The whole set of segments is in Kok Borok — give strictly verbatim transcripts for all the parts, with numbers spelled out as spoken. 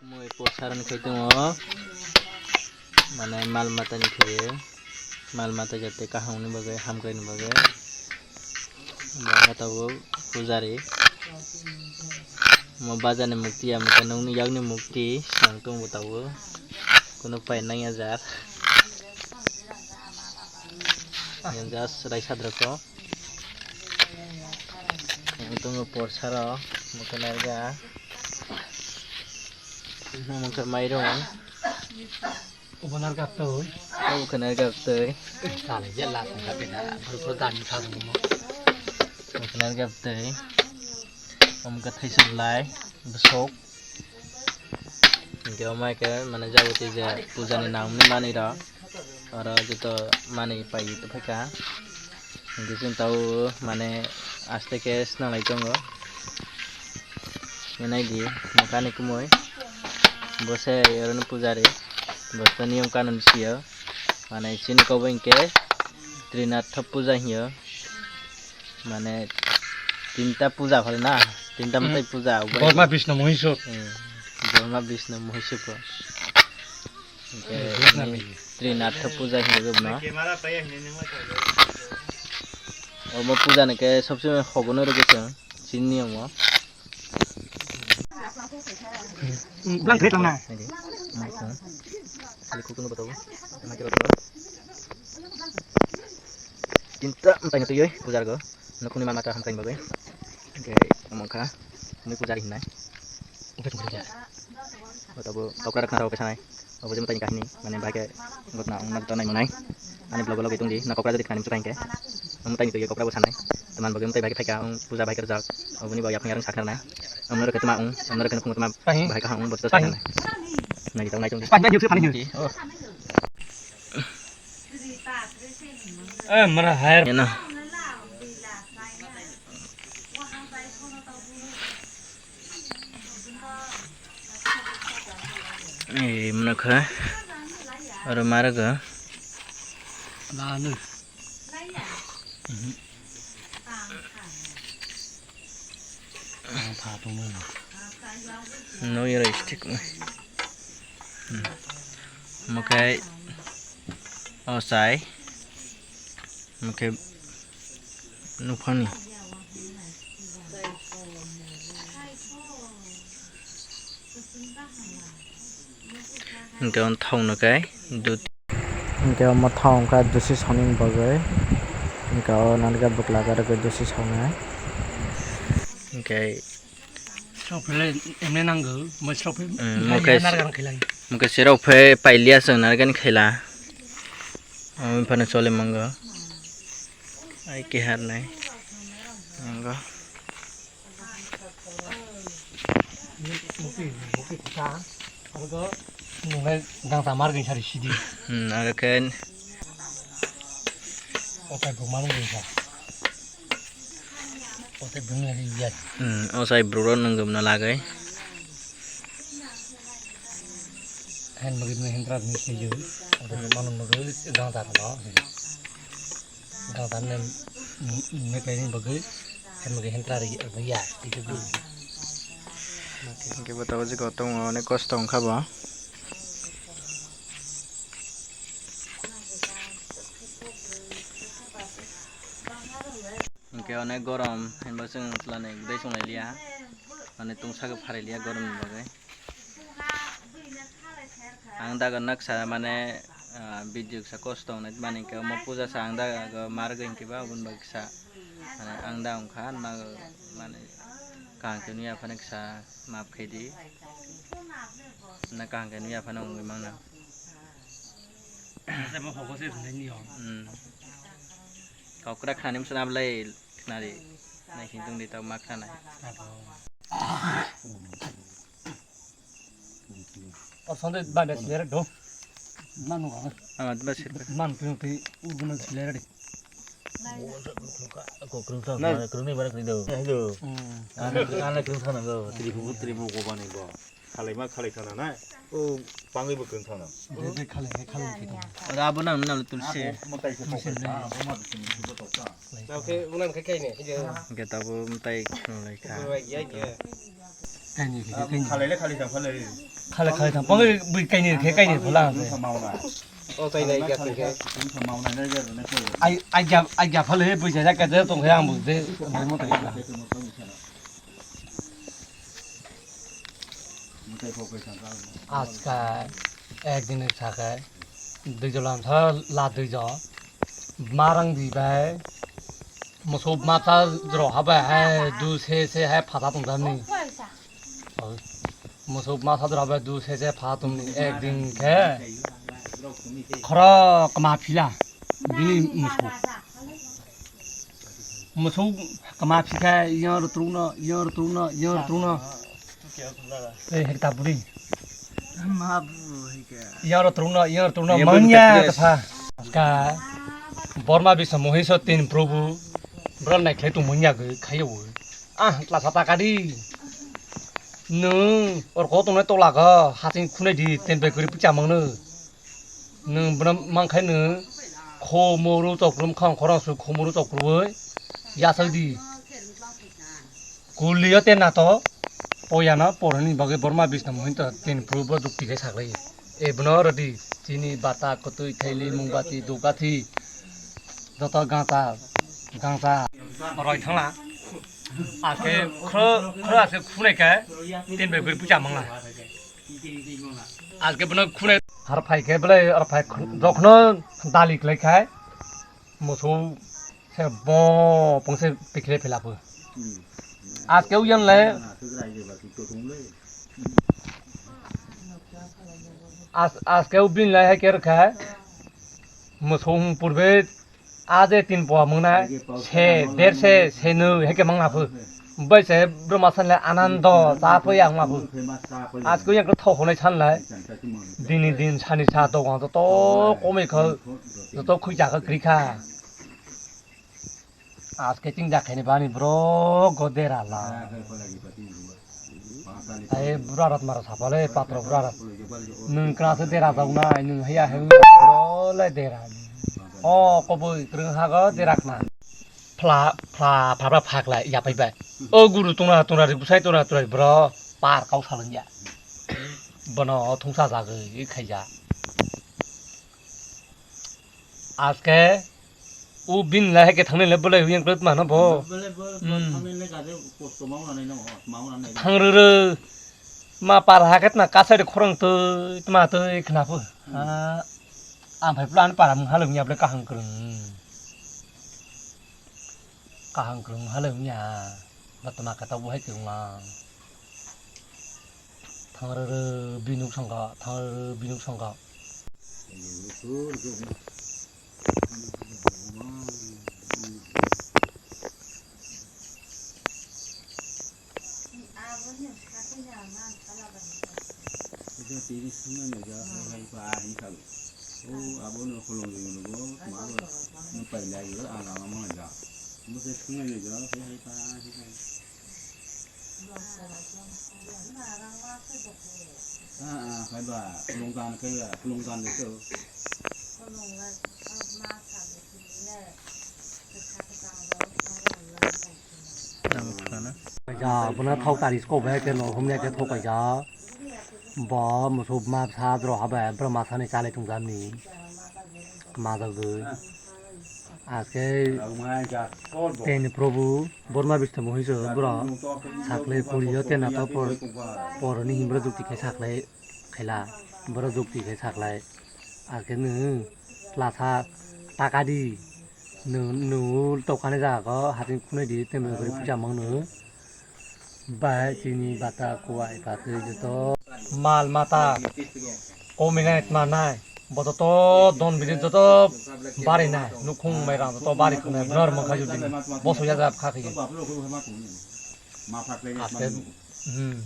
Mui porsarani khai tongo, mane mal matani khaio, mal mata jate kaham ni bagwi, hamkrai ni bagwi. Bangma tabuk pujari. Mo bajar ni mukti ya, mukti nokni yakni mukti, ang tongbo tabuk. Kunu pai nang ya jar. Yang jas rai sadra ko. Yang tongo porsaro, mukti narga. Mukti mairung. Obo nargap twi. Obo khe nargap twi. Kale je la sangka bina. Boro boro dan ni kha mo. Obo khe nargap twi. Omo khe thaisok lai bwswk. Hinkhe omo hai khe mane jagoti je puja ni nang ni manwi rok. Oro joto manwi pai tongphai kha. Hinkhe chwng tabuk mane aste khe swnam lai tongo. Nai di, mokani kumui. Bo se oro ni pujari. Bo se niyom kanun siyo. Mane chini kobo hinkhe Trinatha puja hiyo. Mane tinta puja phale na. Tinta Hmm. mwtai puja. Brahma, Vishnu, Mahishur. Hmm. Brahma, Vishnu, Mahishur ko. Hinkhe Brahma ni Vishnu. Trinatha puja hiyo no. Omo puja ni khe sobse hogono rwgwi chwng. Chini niyom o. Bwlang thai tongna. Nai di. Mai kha. Khali kutung bo tongo. Mai khe bo tongo. Tinta mtai no twiwi puja rwgo. Nukhungni mama ta hamkrai bagwi. Hinkhe omo kha. Mui pujari hinnai. Oke, tungkol ya. Bo tabuk tokra rwkha rok sanai. Obo je mwtai ni kahini, mane bahai khe ghotna wngna joto nai manai. Ani vlog o logwi tongdi, na kokra jodi khnani muchukha hinkhe. Mwtai ni twi kokra bo sanai. Tamo bagwi mwtai bahai khe phaikha, wng puja bahai khe rwjak. Oboni bo yaphan yarwng sakha nai. Amno rwkhe tma wng, amno rwkhe nukhung tma Pahi. Bahai khe ha wng bo joto Pahi. Sakha nai. Nai tong nai tongdi. Pahi, pahi, pahi. Oh. Eh, mara hai. Eno. Eh, mano kha. Oro maraga. Lanu. Mhm. Ang pha tongmani. No, yara stick mo. Hmm. Mokai. Osai. Mokai. Nuphani. Hinkhe on thong no kai dut. Hinkhe omo thong wngkha dusi songni bagwi. Hinkhe o nangkhe bwkla gari dusi songnai. Hinkhe Srok phele emne nango, mo srok phele Mm, phai mokhe ya nargan khelai. Mokhe srok phai pailiya chwng nargan khela. Omo phano chole mango. Ai kehar nai. Mango. Muki, muki kusa. Abo to nungai dang tamar gini sari sidi. Hmm, aga ken. Otai bumang gini sa. Otai bumang gini ya. Hmm, osai bro nung gum na lagai. Hen magi me hendra ni sidi. Otai bumang nung magi dang tamar. Gangtan nem meklai ni bagwi, hem bagwi hentra ri ya, itu dulu. Hinkhe bo tabuk jikao tongo, onek kosto wngkha bo. Hinkhe onek gorom, hinba chwng chwlani gudai chwng lai liya, mane tungsa khe pharai liya gorom ni bagwi. Ang dago naksa mane, ah, video kisa kosto wngnai mani khe omo puja sa ang dago margwi hinkhe ba oboni bagwi kisa mane ang da wngkha na mane kaham khe nwi aphano kisa maaf khaidi na kaham khe nwi aphano wngwi mangna. Hmm. Kokra khnani msana ablai khnari naising tongdi tau ma khnanai. O sonde ba de sile do. Manu ga. Ama ba sir. Man tu tu u guna sile de. Ko krung sa, mana krung ni mana krung do. Hello. Hmm. Ana, ana krung sa na go. Tribu, tribu ko bani go. Khalai ma khalai sana na. O pangwi bo krung sana. De de khalai, khalai ki tong. Ora abo nang nang tulsi. Mo tai ko. Tulsi ko. Ne. Abo ma bisin ko to sa. Oke, unan khe kaini, iya. Hingke tabuk mwtai khwnalai kha. Ukurwai ya, iya. Kaini, kaini. Khalai le khalai jang khalai. Khale khale thang. Pangwi bui kaini khe kaini phala ang se. O kaini ai gya khe. Ai ai gya ai gya phale bui jaja ka de tong khe ang bui de. Aska ek din sakhe dui jolam sa la dui jo. Marang di bai. Musu mata jro habai hai du se se hai phata tong jani. Musu mata jro habai du se se phata tong ni ek din khe. Khoro kma phila bini musu. Musu kma phikha yang rutruno yang rutruno yang rutruno. Ei hekta buri. Ma bu hekta. Yang rutruno yang rutruno manya tepha. Ka Borma bisa mohiso tin probu. Bro naikhlai tongmani agwi khaiyo. Ah, tla sata kadi. Nwng orko tongnai tola go, hasing khunai di, tempe kwrwi pwcha mangno. Nwng bwno mankhaino, khomoru chokrum khang khorang su khomoru chokruboi, yasakdi. Kuliyo te nato, poyana porani bagwi borma bisna mohinto tin prubo dukti khe saklai. E bwno rwdi, chini bata kwtwi thaili mungbati dukathi. Joto gangsa, gangsa. Roi thangla. Ake khro, khro ase khunai khe tin bai bwrwi pucha mangla. Aske bwno khunai. Har phai khe bwlai, har phai khun-, jokhno dali khlai khai. Musu se bo pungse pikhle phila phu. Aske uyan le. As, aske ubin lai hai ker khai. Musu hum purbe. Aje tin poa mungna se der se se nw heke mangna phu. Bai se broma san le anando cha pho yang ma phu. Asko yang tho honai san lai. Dini din sani sa to wang to komai kho. To khui ja kha kri kha. Aske ting ja khaini bani bro go dera la. Ai, bura rat mara sapa le, patro bura rat. Nwng kra se dera jauna, nwng haya he bro le dera. O, koboi kwrwng ha go dera khna. Phla, phla, phla, phla, phakla, ya pai bai. O guru tuna, tuna ri, busai tuna, tuna ri, bro, par kau saleng ya. Bono thungsa jagwi khaija. Aske, u bin lai ke thangnai le bolai huyang klet mano bo. Bole bol Hmm. Thangnai le gade kosto mau nanai no, mau nanai. Thang rere. Ma par haket na kasai de khorang tei, tma tei khna pho. Hmm. Ah, ang phai plan para mung halung ya ble kahang krung. Kahang krung halung ya. Batma kata bo hai krung lang. Thang rere binuk sangka, thang rere binuk sangka. Ito tini sungna no ja, hai pa ahi kalo. O abo no kolong ni no go, ma ba, no pai lai go, ang ang ma ja. Mo se sungna no ja, hai pa ahi kalo. Ah, ah, kaiba, kulungkan, kaiba, kulungkan de tu. Ja, bwna thok tari sko bai ke no humya ke thok ja. Bo musu ma sa dro ha bai, bro ma sa ni chale tung jam ni. Ma jagwi. Aske teni Prabhu Borma Bisnu Mohiso bro sakle kuriyo tena to por, poroni himbra jukti khe sakle khaila bro jukti khe sakle aske nw lasa takadi nw nw tokani jaga ko hatin khunai di temo gori puja mangno. Bai chini bata kuwai patwi joto mal mata kominai tmanai bo joto don bini joto barinai nukhung mairang joto bari khwnai bwnar mokha jodi boso yaja kha khe. Aste hmm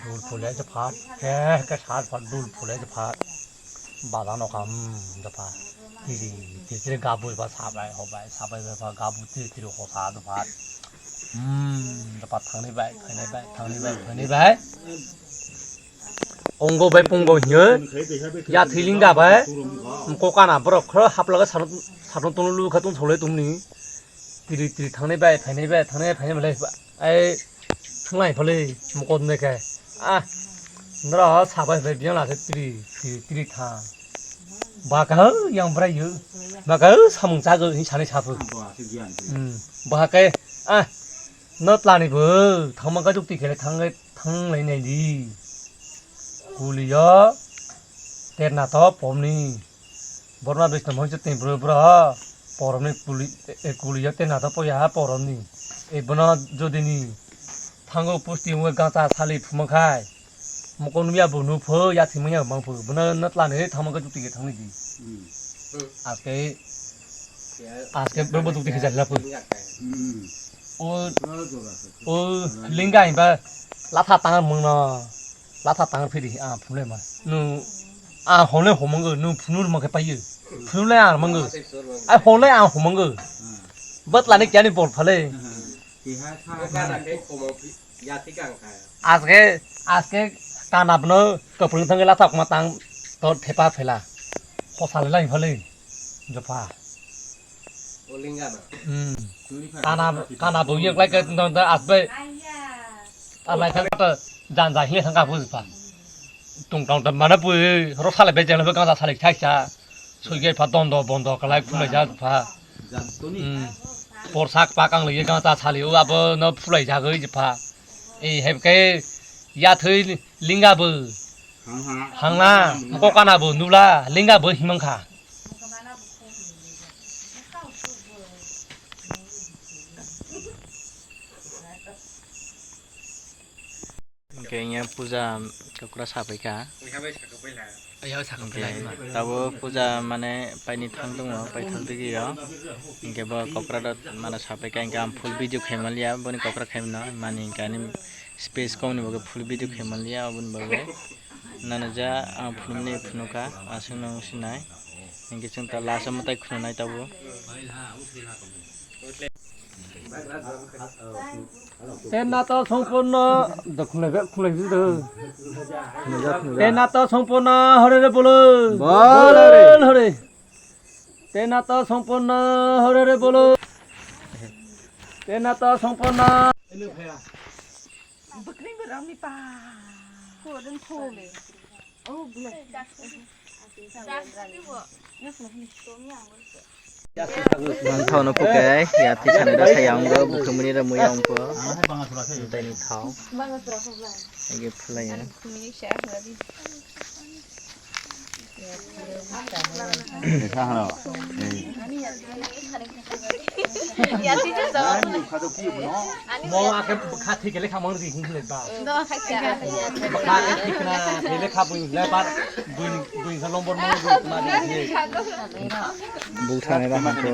dul phule se phat ke ke sat phat dul phule se phat. Bada no kam dapha. Tiri tiri gabu ba sabai hobai sabai ba gabu tiri tiri hosa dapha. Hmm, dapha thangni bai, phaini bai, thangni bai, phaini bai. Ongo bai pongo hiyo. Ya thiling da bai. Kokana borok khro haplaga sarung sarung tunu lu khatun sole tumni. Tiri tiri thangni bai, phaini bai, thangni bai, phaini bai. Ai, thwnglai phale, mokol nai khe. Ah, Nora sabai bai biang lase tri, tri, tri tha. Baka yang brai yu. Baka samung chago hin sani sapu. Hmm. Baka ah, no tlani bo thangma ka jukti khele thang, thang lai nai di. Kuliya terna to pomni. Borma Bisnu Mangsa tei bro bro ha poromni kuli, e, kuliya tei nato poya ha poromni. E bono jodini thango pusti wngwi gangsa sali phuma khai. Mokol nungya bo nupho, ya thimung ya mangpho. Bono na tlani thangma ka jukti khe thangni di. Hmm. Aske, aske bro bo jukti khe jalila pho. Hmm. O, o lingga himba latha tang mungno. Latha tang phiri, ah, phunle ma. Nu, ah, hole homango, nu phunur ma khe paio. Phunule ah mango. Ai hole ah homango. Bat lani kyani bol phale. Aske, aske kana bno kapung thang latha kuma tang to thepa phela. Khosale lai phale. Jopha. Hmm. Kana, kana bo yang lai ke no da asbe. Alai thang ta jan ja hi thang ka bu pa. Tung tang ta mana bu ro sale be jang be ka sale thai sa. Sui ge pha don do bon do ka lai phulai ja pa. Hmm. Por sak pa kang le ga ta sale u abo no phulai ja ge pa. E heb ke ya thui linga bu. Hangna, mokok kana bo nula, linga bo himang kha. Hingke iya puja kokra sapai kha. Iya, sakang Hingke pelai ma. Tabo puja mane paini thang tongo, paithak digi yo. Hingke bo kokra rok mane sapai kha, hingke ang full video khaimaliya, boni kokra khaimano, mani hingke ani space komni bagwi full video khaimaliya, oboni bagwi. Nana ja ang phunukni phunukha, aswkno wng sinai. Hinkhe chwng ta last o mwtai khunanai tabuk. Tena to sompurno, do khunlai be, khunlai be do. Khunlai ja, khunlai ja. Tena to sompurno, hore re bolo. Bolo re. Bolo hore. Tena to sompurno, hore re bolo. Tena to sompurno. Bwkrwi bwrwngni pa. Kuring thole. Oh, bwlai. Manthono puke, ya thisa ni rasa yang go, bukhumuni ra mui yang po. Tei ni thau. Ege phulai ya. Mo akhe kha thik le khamang ri hing le ba. Kha thik na le kha bui le ba bui bui sa lombor mo bui ma ri. Buk sanai da hangko.